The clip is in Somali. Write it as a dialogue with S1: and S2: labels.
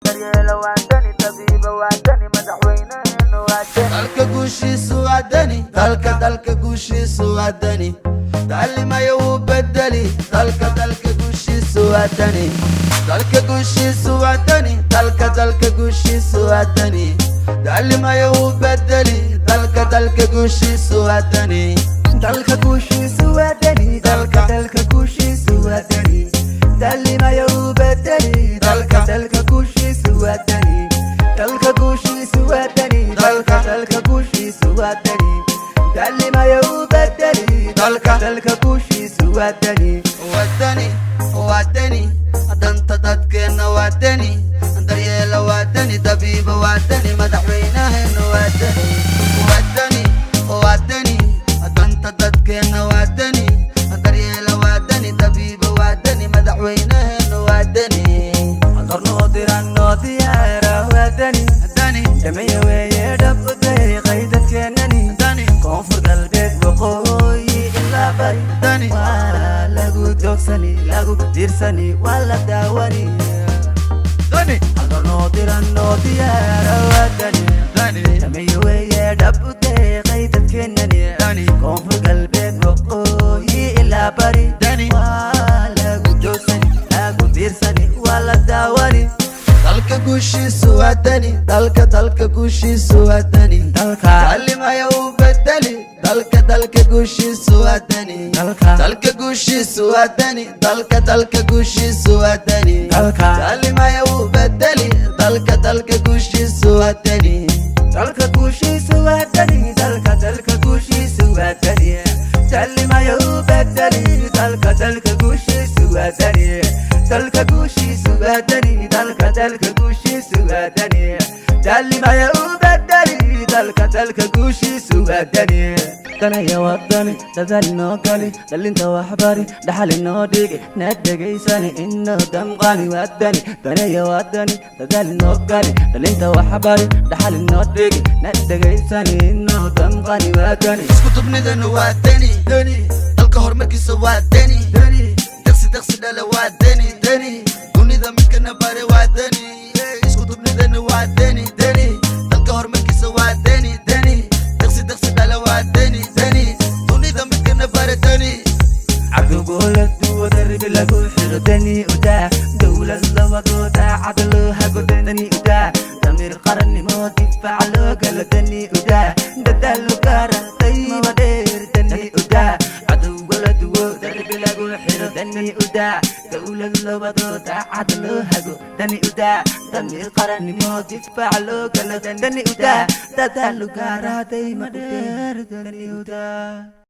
S1: Daryeela waa Dani, tabiiba waa Dani, madaxweyneheenu waa Dani.
S2: Dalka guushiisu waa Dani, dalka, dalka guushiisu waa Dani. Taclimayo wuu bedeli dalka, dalka guushiisu waa Dani. Dalka guushiisu waa Dani, dalka, dalka guushiisu waa Dani. Taclimayo wuu bedeli dalka, dalka guushiisu waa Dani.
S3: Dalka guushiisu waa Dani, dalka, dalka guushiisu waa Dani. Taclimayo u bedeli dalka, dalka guushiisu waa Dani. Dalka guushiisu waa Dani, dalka, dalka guushiisu waa Dani. Taclimayo u bedeli dalka, dalka guushiisu waa Dani.
S2: Waa Dani, waa Dani, danta dadkeenna waa Dani. Daryeela waa Dani, dabiiba waa Dani, madaxweynaheena waa Dani. Waa Dani, waa Dani, danta dadkeenna waa Dani. Daryeela waa Dani, dabiiba waa Dani, madaxweynaheena waa Dani.
S3: Qarnoo diran noo diyaara waa Dani.
S2: Dani.
S3: Dhameeye weeye, dhab u deeqay dadkeennani.
S2: Dani.
S3: Koonfur Galbeed, waqooyi ilaa bari.
S2: Dani.
S3: Waa lagu doogsani, lagu diirsani, waa la daawani.
S2: Dani.
S3: Qarnoo diran noo diyaara waa Dani.
S2: Dani.
S3: Dhameeye weeye, dhab u deeqay dadkeennani.
S2: Dani.
S3: Koonfur Galbeed, waqooyi ilaa bari.
S2: Dani.
S3: Waa lagu doogsani, lagu diirsani, waa la daawani.
S2: Dalka guushiisu waa Dani, dalka, dalka guushiisu waa Dani.
S3: Dalka.
S2: Taclimayo uu bedeli dalka, dalka guushiisu waa Dani.
S3: Dalka.
S2: Dalka guushiisu waa Dani, dalka, dalka guushiisu waa Dani.
S3: Dalka.
S2: Taclimayo uu bedeli dalka, dalka guushiisu waa Dani.
S3: Dalka guushiisu waa Dani, dalka, dalka guushiisu waa Dani. Taclimayo u bedeli dalka, dalka guushiisu waa Dani. Dalka guushiisu waa Dani, dalka, dalka guushiisu waa Dani. Taclimayo u bedeli dalka, dalka guushiisu waa Dani. Danaya waa Dani, dadaal inoo gali, dhalinta waxbari, dhaxal inoo dhigi, na dhegaysani, inoo damqani waa Dani. Danaya waa Dani, dadaal inoo gali, dhalinta waxbari, dhaxal inoo dhigi, na dhegaysani, inoo damqani waa Dani.
S2: Isku dubnidana waa Dani, Dani. Dalka horumarkiisa waa Dani, Dani. Deqsi deqsi dhale waa Dani, Dani. Dunida midkana bare waa Dani. Isku dubnidana waa Dani, Dani. Dalka horumarkiisa waa Dani, Dani. Deqsi deqsi dhale waa Dani, Dani. Dunida midkana bare Dani.
S3: Cadowgoola duwo, darbi lagu xiro, Dani udaa. Dowlad labadoo daacad loo hago, Dani udaa. Damiir qarannimo difaac loo galo, Dani udaa. Dadaal gaara dayma dheer, Dani udaa. Cadowgoola duwo, darbi lagu xiro, Dani udaa. Dowlad labadoo daacad loo hago, Dani udaa. Damiir qarannimo difaac loo galo, Dani udaa. Dadaal gaara dayma dheer, Dani udaa.